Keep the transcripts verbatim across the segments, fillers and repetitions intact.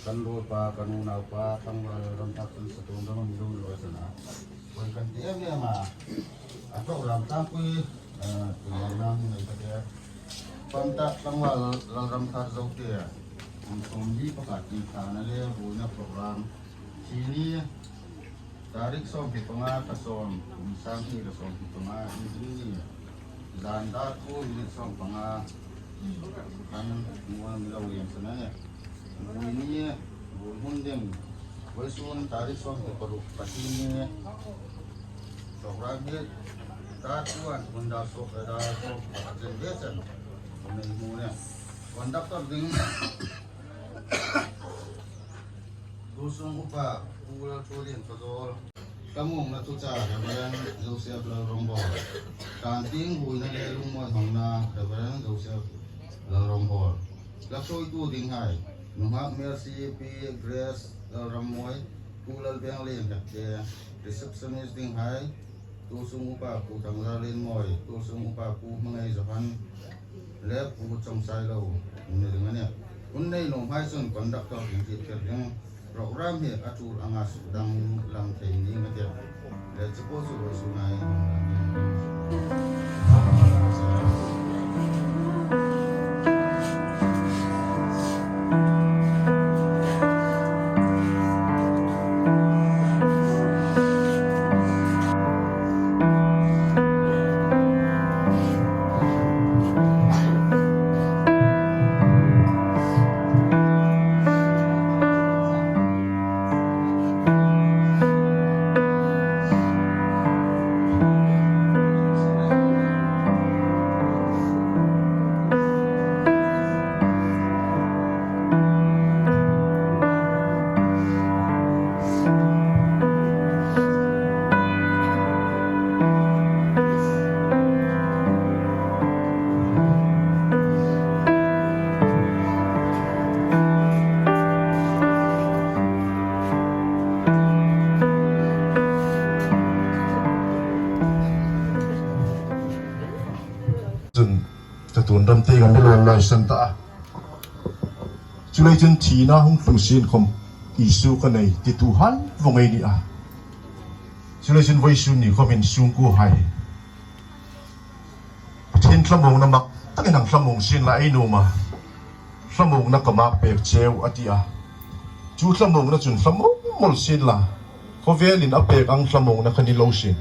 Kan ruolpa, kan unaupa, tlangval Lalramthar chun satuon ram mi lo lo sana. Kan kan ti em em a. A program tlangpui, eh, tun lam nang nei ka te. Panta tlangval Lalramthar Zote. Kum sawmli pakhat inthana le buoina program. Chini tarik sawmhni panga, thla sawm, kum sang hni le sawmhni panga, Inrinni zan dar kuo minute sawm panga, kan muan mi lo lian sana nih. Buoina, buoi hun ding, vawisun tarik sawmhni paruk Pathienni, program hi dar kuo an hun dar sawm, dar sawm pakhat chen ve chen. Nei hmu nih. Conductor ding. Tuolsung Upa Pu Lalthulienphazawl. Thlamuongna thuchah Reverend Joseph Lalrongbawl. Kan tieng buoina le lungmawi hmangna Reverend Joseph Lalrongbawl. Lakhawmtu dinghai, nunghak Mercy, Pi Grace Lalrammawi, Pu Lalbenglien Hekte. Receptionist dinghai, Tuolsung Upa Pu Thangzarlienmawi, Tuolsung Upa Pu Hmangai Johan, le Pu Chawngsailo, ni ding a nih. Hun nei nuomhai chun conductor inti kher ding, program hi a tul anga suk danglam thei ning a tih. Le chu po chu vawisun a hin. Chun, ka tun ram te ka mi lo lai san ta a. Chuleiin chun thina hung tlung sien khom Isu ka nei titu hal vong ei ni a. Chuleiin chun vawisun ni khom in sungkuohai, Pathien thlamuongna mak takin hang thlamuong sien la ei nuom a. Thlamuongna ka mak pek cheu a ti a. Chu thlamuongna chun thlamuong mawl sien la. Khawvelin a pek ang thlamuongna kha ni lo sien.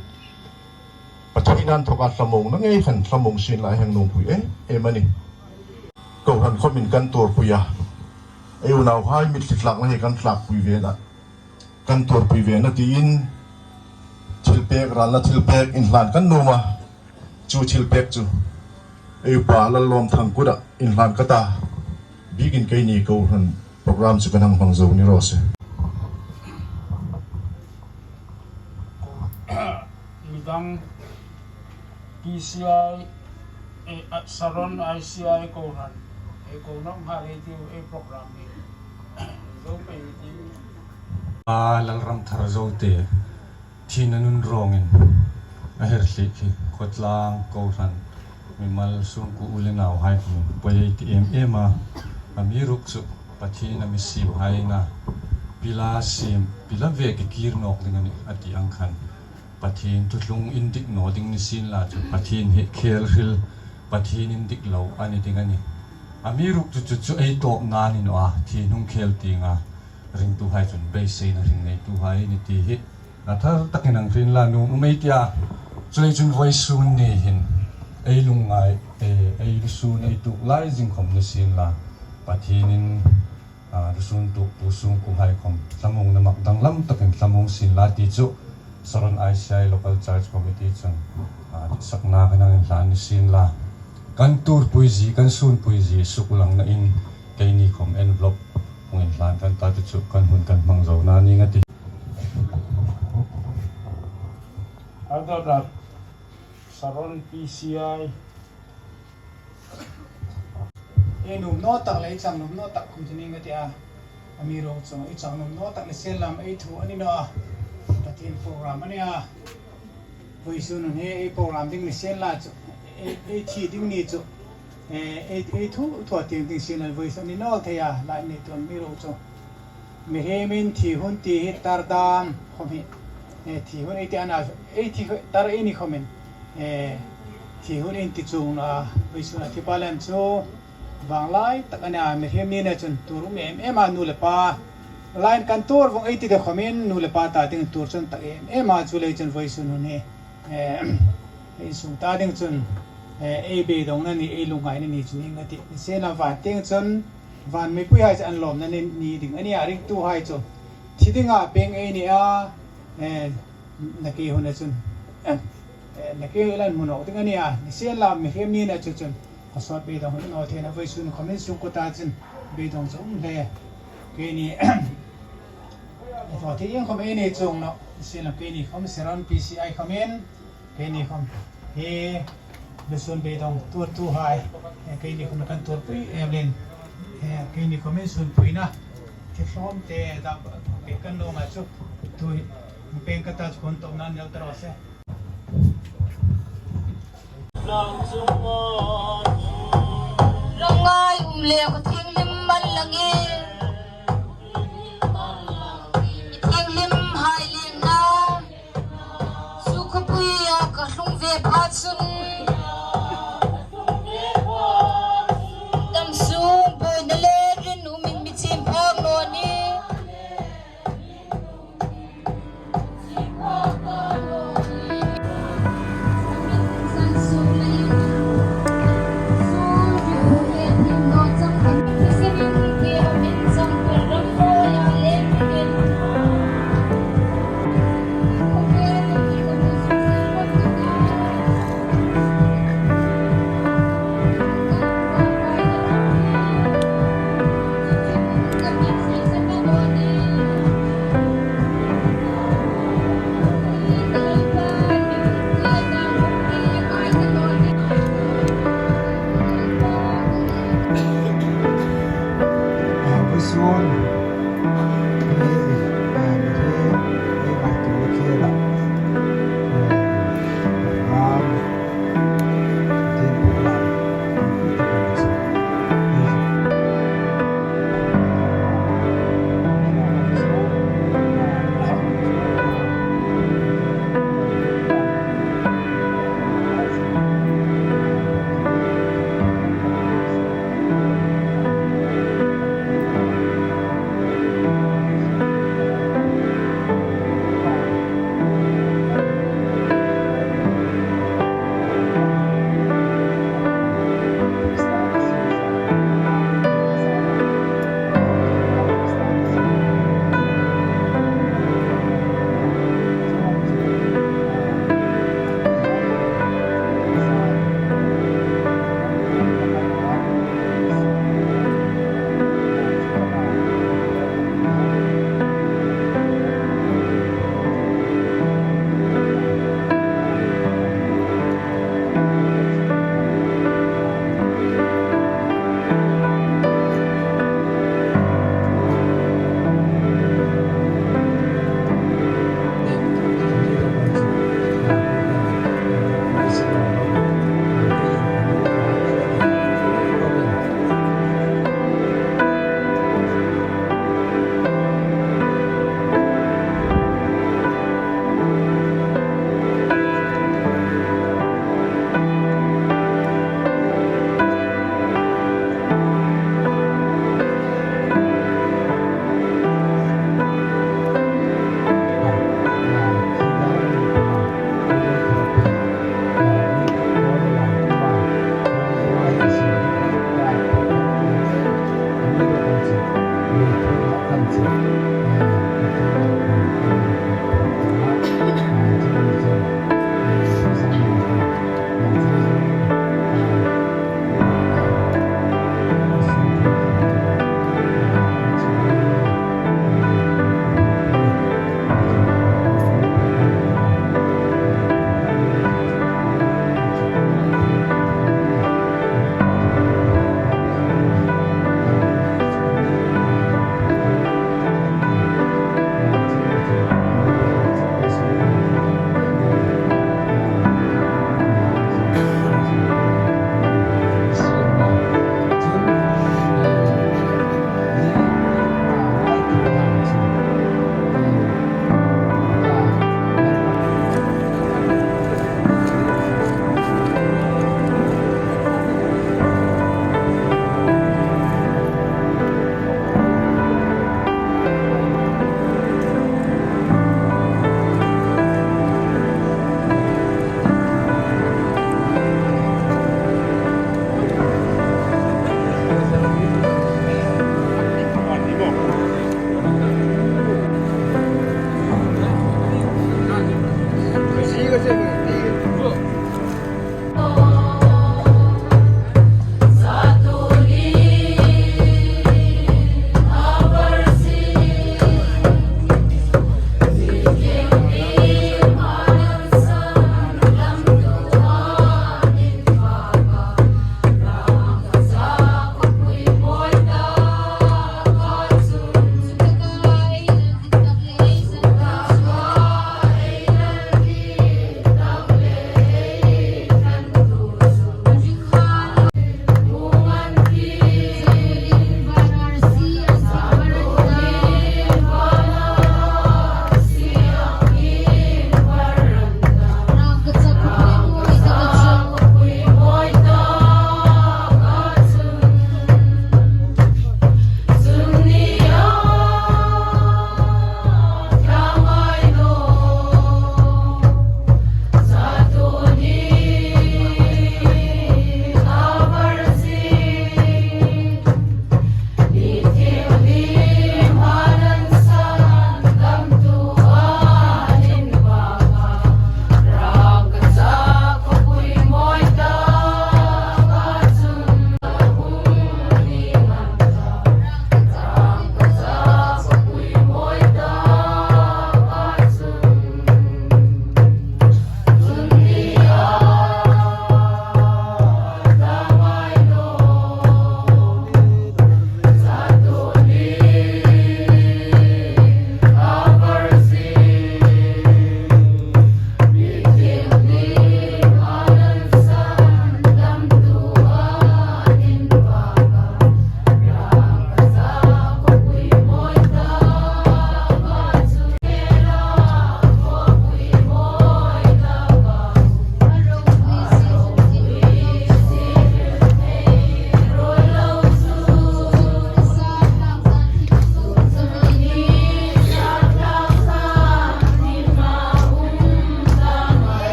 Pathien inthoka thlamuongna ngei khan thlamuong sien la ei hang nuompui em em a nih. Kohran khomin kan tuorpui a. Ei unauhai mitthli tlakna hi kan tlakpui ve a. Kan tuorpui ve a tiin thilpek, ralna thilpek inhlan kan nuom a. Chu thilpek chu ei upa Lallawmthang kuta inhlan ka ta. Biekin keini kohran program chu kan hang hmang zo ni raw se. Midang P C I, eh, a, Saron I C I kohran, eh, kohran hmang ei tiu, eh, program hi zo pei ei tiu. A Lalramthar Zote thina nun rawngin a herhliek hi khawtlang kohran mimal sungkuo u le nauhai khom poi ei ti em em a. Amiruokchu Pathien a mi siemhai na, pila siem, pila ve ki kir nawk ding a nih a ti ang khan, Pathien thuthlung indik naw ding ni sien la chu, Pathien hi khel hril, Pathien indik lo a ni ding a nih. Amiruokchu chu, chu ei tawpna ni naw a, thi hnung khel tienga ringtuhai chun beiseina hring neituhai ni ti hi a thar takin hang hriet la nuom um ei tia. Chuleiin chun vawisun ni hin ei lungngai, ei, ei lusun ei tuok lai zing khom ni sien la, Pathienin, a, lusun tuoktu sungkuohai khom thlamuongna mak danglam takin thlamuong sien la ti chu Saron I C I Local Church Committee chun, a, sakna kan hang inhlan ni sien la. Kan tuorpui zie, kan sunpui zie suklangna in keini khom envelope hung inhlan kan ta ti chu kan hun kan hmang zo na ning a tih. Elder Saron P C I. Ei nuom naw tak le ei chang nuom naw tak khom chu ning ka ti a. Amiruokchu ei chang nuom naw tak ni sien la, ei thu a ni naw a. Pathien program a ni a. Vawisun hun hi ei program ding ni sien la chu, ei, ei thi ding ni chu, eh, ei, ei thu, thu a tieng ding sien la, vawisun ni naw thei a, lai ni tuan amiruokchu. Mihriemin thi hun ti hi tar dam khawm hi, eh, thi hun ei ti a na, ei thi tar ei ni khawmin, eh, thi hun ei ti chuong naw a, vawisuna thi pa lem chu vanglai tak a nih a, mihriem nina chun tuor um em em a, nu le pa. Lain kan tuor vong ei ti de khawmin nu le pa ta ding tuor chun tak em em a, chuleiin chun vawisun hun hi, eh, insung ta ding chun, eh, ei beidongna ni, ei lungngaina ni chu ni a tih. Nisienla van tieng chun, van mipuihai chu an lawmna ni, ni ding a nih a, ringtuhai chu thi dinga peng ei ni a, eh, nakie huna chun, eh, nakie huna hmu nawk ding a nih a, nisienla mihriem nina chu chun a sawt beidong naw thei a, vawisun khawmin sungkuo ta chun beidong chu um hle. Keini, thaw thei ieng khawm ei nei chuong naw, nisienla keini khawm Saron P C I khawmin, keini khawm hi lusun beidong tuortuhai, eh, keini khawm kan tuorpui em leiin, eh, keini khawmin sunpuina, thi hlawm te da, kan nuom a chu, tu hi, peng ka ta chu kan tawpna nel ta raw se. Rangai um le ka thienghlim man lang e. Thienghlimhai lien na. Chu khawpuia ka tlung ve pha chun. Dam sung buoina le rinum in mi chim phak naw ni.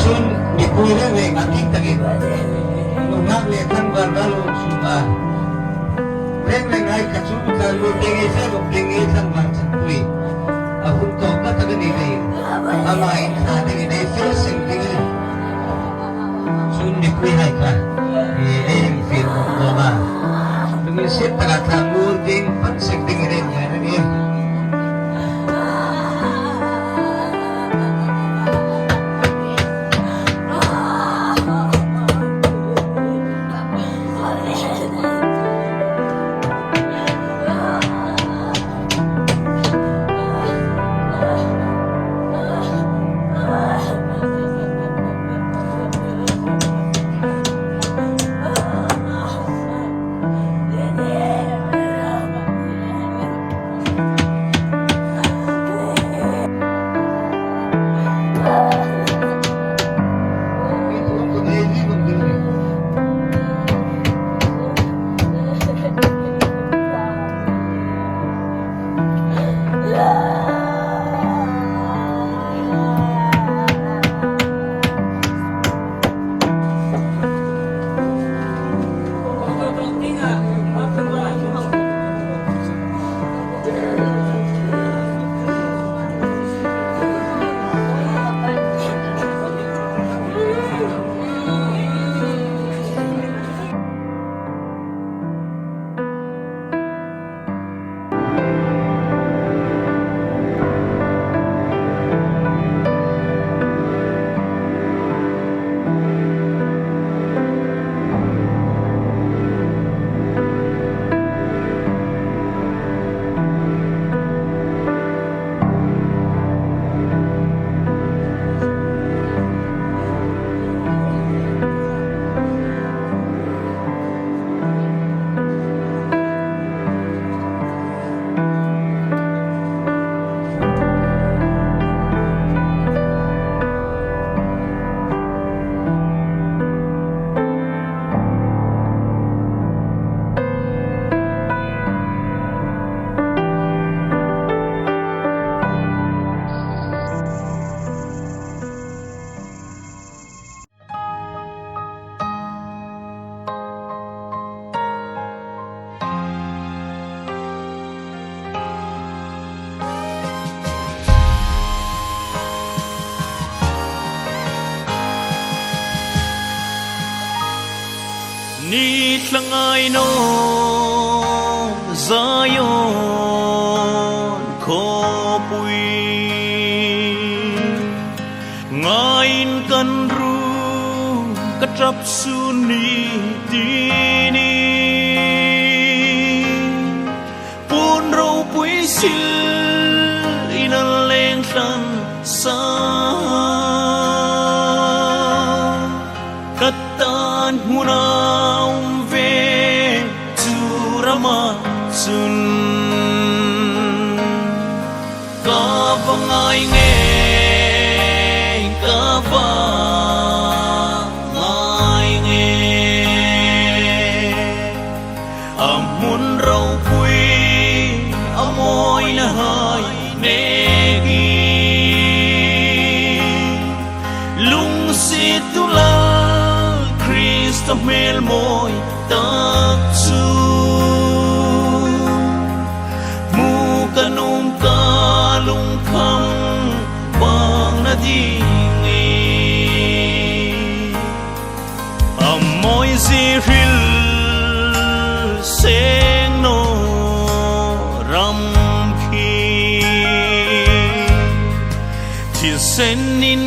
Chun mipui reng reng a dik takin nunghak le tlangval ral sunga reng reng ai ka chu ka lu ding ei se, lu ding ei tlangval changpui. A hun tawpna tak a ni leiin ama inthla dingin ei fel seng ding a nih. Chun mipuihai kha, e, ei infiel nuom a, lunginsiet taka tlangval ding pan sek dingin ei ngen a nih. Ni thlangai naw Zion khawpui, ngaiin kan ru ka ṭap sun ni ti ni. Puon ropui sil in a leng thlan sa, ka tan hmuna um ve chu rama chun ka va ngai ngei, ka va ngai ngei. A hmun ropui a mawina hai nekin, lungsiet tu Lal Krista hmel mawi tak chu hmu ka nuom, ka lungkham bang na dingin. A mawi zie hril seng naw ram khi, thisen in